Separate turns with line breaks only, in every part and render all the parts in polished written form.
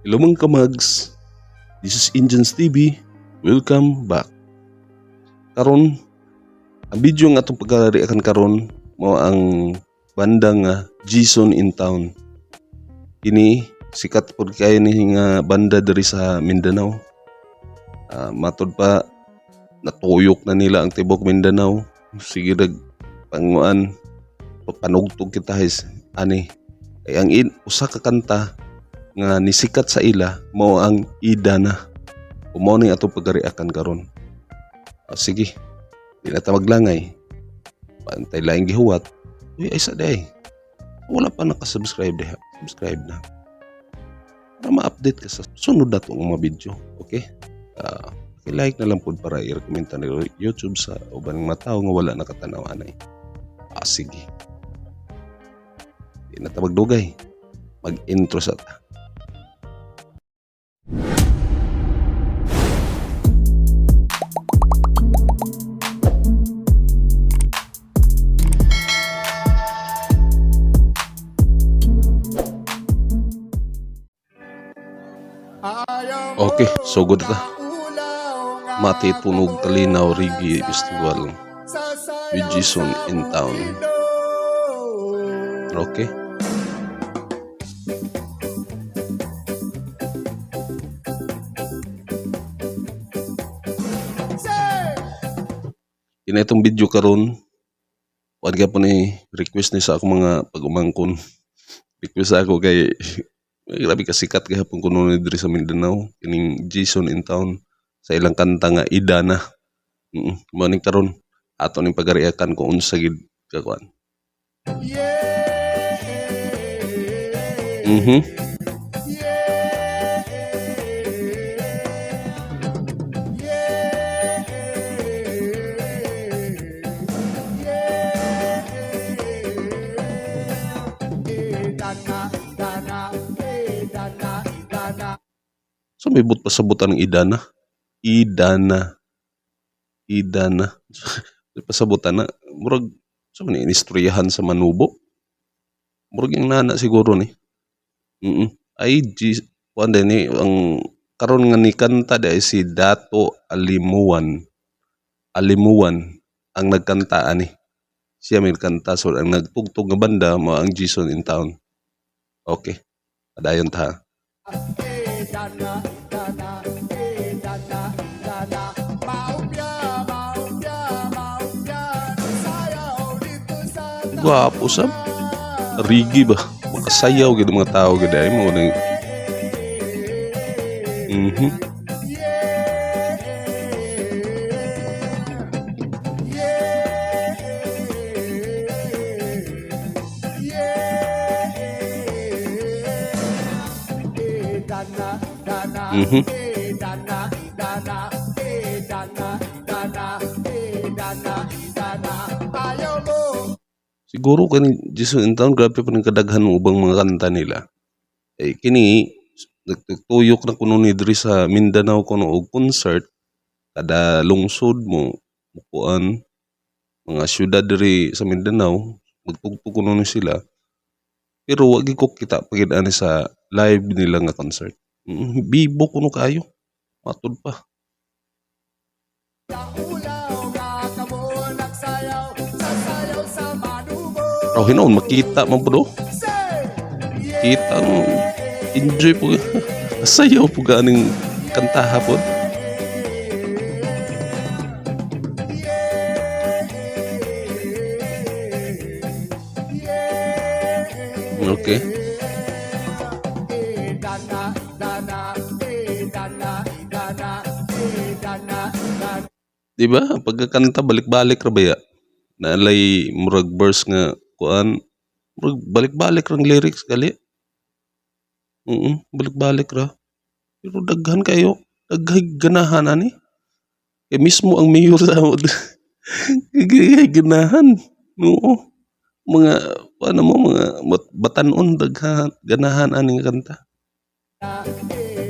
Hello, mga kamags, this is Indians TV. Welcome back. Karon, ang video nga atong pagkariakan karon mao ang banda nga Jason in Town. Kini sikat pud kayo ni nga banda diri sa Mindanao. Matod pa, natuyok na nila ang tibok Mindanao. Sige rag panguan panugtog kita his ani. Kay ang usa ka kanta nga nisikat sa ila mao ang Idana. Mao ni atong pagariakan karon. Sige, di na ta maglangay. Pantay laing gihuwat. Uy, ay sa day. Wala pa nakasubscribe diha. Subscribe na. Para ma-update ka sa sunod na itong mga video. Okay? Like na lang po para i-recommend ni YouTube sa uban mga tao nga wala nakatanaw anay. Sige. Di na ta magdugay. Mag-intro sa ta. Okay, so good ta. Mati Tunog Kalinaw Reggae Festival with Jason in Town. Okay. Kina itong video karon, kuan ka po ni request ni sa akong mga pag-umangkon. Request ako kay grabe ka sikat gahapon kuno ni diri sa Mindanao kining Jason in Town sa ilang kanta nga Idana. Mao ni karon ato ning pagariakan kung unsa gid kakuan. So may but pasabutan ng Idana. Idana. Idana. Pasabutan na murag sa man ni istoryahan sa Manubo. Murag yung nana siguro ni. Ay G kuan din ni ang karon nga ni kanta di ay si Dato Alimuan. Alimuan ang nagkanta ani. Siya may kanta, so ang nagtugtog nga banda mao ang Jason in Town. Okay. Padayon ta.
Dana, dana, dana, dana. Maupya, maupya, maupya. Sayaw dito sa
Gwapo sab. Reggae ba? Makasayaw gid mga tao gid ay mo ning.
Dana, dana, dana, dana, dana, dana, dana, dana. Ayaw mo.
Siguro kani Jason in Town grabe pa ning kadaghan ng ubang mga kanta nila. Eh kini nagtuyok na kuno ni diri sa Mindanao kuno og concert kada lungsod mo mukuan mga syudad diri sa Mindanao magtugtog kuno ni sila. Pero wa gid ko kita pagid ani sa live nila nga concert. Bibo kuno kaayo. Matud pa.
Ulaw nga kamo nagsayaw, sasayaw sa Manubo.
Pero hinuon makita man pud oh.
Say, yeah.
Kita mo enjoy po. Sayaw po ganing kantaha pod. Okay.
Dana, dana, dana, dana, dana, dana.
Di ba? Pagkakanta balik-balik ra baya. Naalay murag verse nga kuan murag balik-balik rang lyrics gali. Balik-balik ra. Pero daghan kayo, daghay ganahan ani. Kay mismo ang mayor sa amo ganahan. Oo. Mga ano mo mga batan-on daghan ganahan ani nga kanta.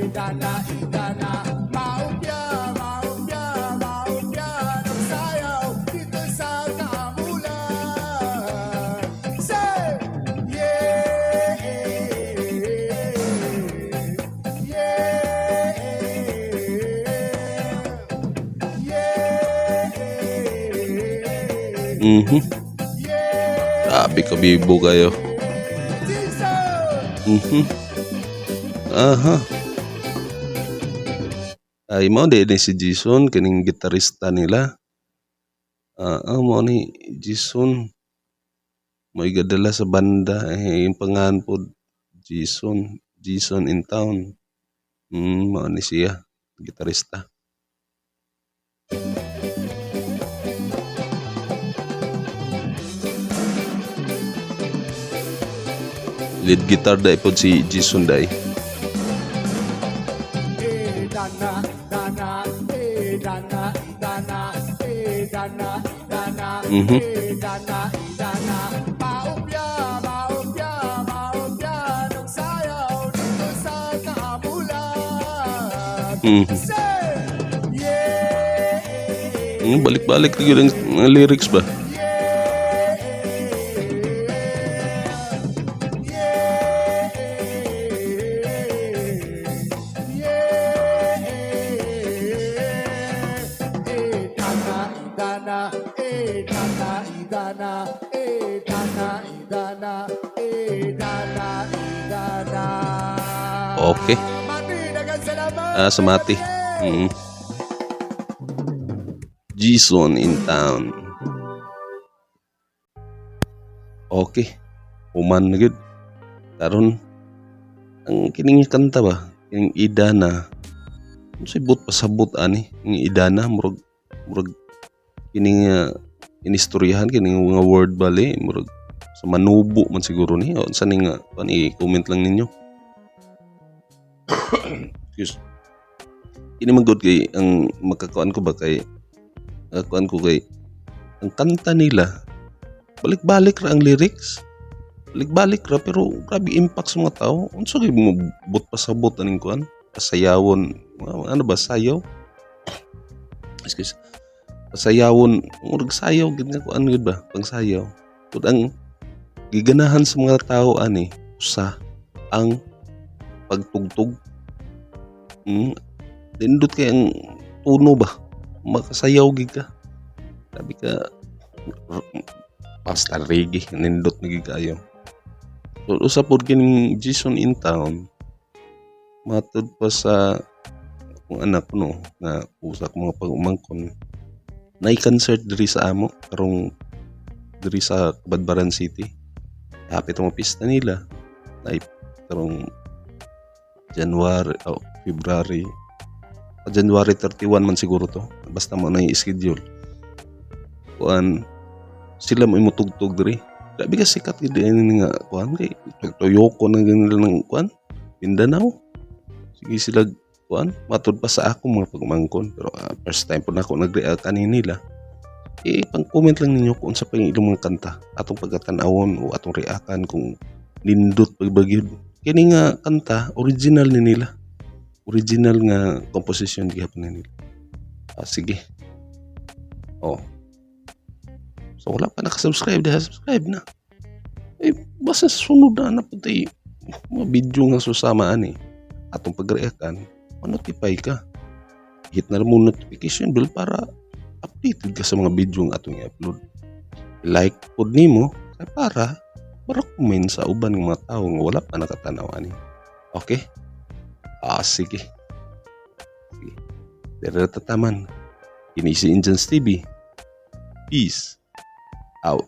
Dana, dana, maupya, maupya, maupya, nagsayaw dito sa Kamulan. Say, yeah,
Grabe ka bibo kayo.
Jesus!
Aha. Ay, mao di ni si Jason kining gitarista nila. Ah, mao ni Jason. Mo'y gadala sa banda eh, yung pangalan pod Jason, Jason in Town. Mao ni siya, gitarista. Lead guitar dai pod si Jason dai.
Eh, dana, dana, eh, dana, dana, eh, dana, dana, eh, dana, dana. Maupya, maupya, maupya, nagsayaw dito sa Kaamulan. Say, yeah,
Balik-balik gyud ang mga lyrics ba?
Yeah, yeah, yeah. Eh, dana, idana, eh, dana, idana, eh, dana, idana, eh, dana, idana.
Okay.
Mati, daghang salamat.
Ah, sa Mati. Jason in Town. Okay. Human na gyud. Karon ang kining kanta ba, kining Idana. Unsay buot pasabot ani ning Idana? Murag kining inistoryahan kining mga word bali murag sa manubo man siguro ni o unsa ni nga pan, i-comment lang ninyo. Excuse. Kini man gud kay ang makakuan ko ba kay makakuan ko kay ang kanta nila balik-balik ra ang lyrics, balik-balik ra, pero grabe impact sa mga tao. Unsa kay mo buot pasabot aning kuan, pasayawon, ano ba, sayaw, excuse, pasayawon, murag sayaw gid nga kuan gid ba, pangsayaw. Tud ang giganahan sa mga tao ani usa ang pagtugtog. Nindot kay ang tono ba, makasayaw gid ka, sabi ka basta reggae, nindot na gid kayo. So usa pod kining Jason in Town, matud pa sa akong anak no nga usa ko mga pag-umangkon nay concert diri sa amo karong diri sa Cabadbaran City. Hapit ang pista nila nay karong January o February, January 31 man siguro to, basta mo na schedule kuan sila mo imutugtog diri. Grabe ka sikat gid ini nga kuan kay tuyoko na gid nila ng kuan Mindanao. Sige sila kuan, matud pa sa ako mga pagmangkon, pero first time po na ako nag-react ani nila. Eh, pang-comment lang ninyo kung unsa pa yung ilang mga kanta atong pagkatan-awon o atong reactan kung nindot pagbagyod. Kini nga kanta original ni nila, original nga composition gihapon ni nila. Ah, sige. Oh, so wala pa nakasubscribe diha, subscribe na. Eh, basta sunod na na puti mga video nga susama ani atong pag-reactan, ma-notify ka. Hit na mo notification bell para updated ka sa mga video nga atong i-upload. Like pod nimo kay para ma-recommend sa uban ng mga tao nga wala pa nakatanaw ani. Okay? Ah, sige. Sige. Dere tataman. Kini si Injans TV. Peace out.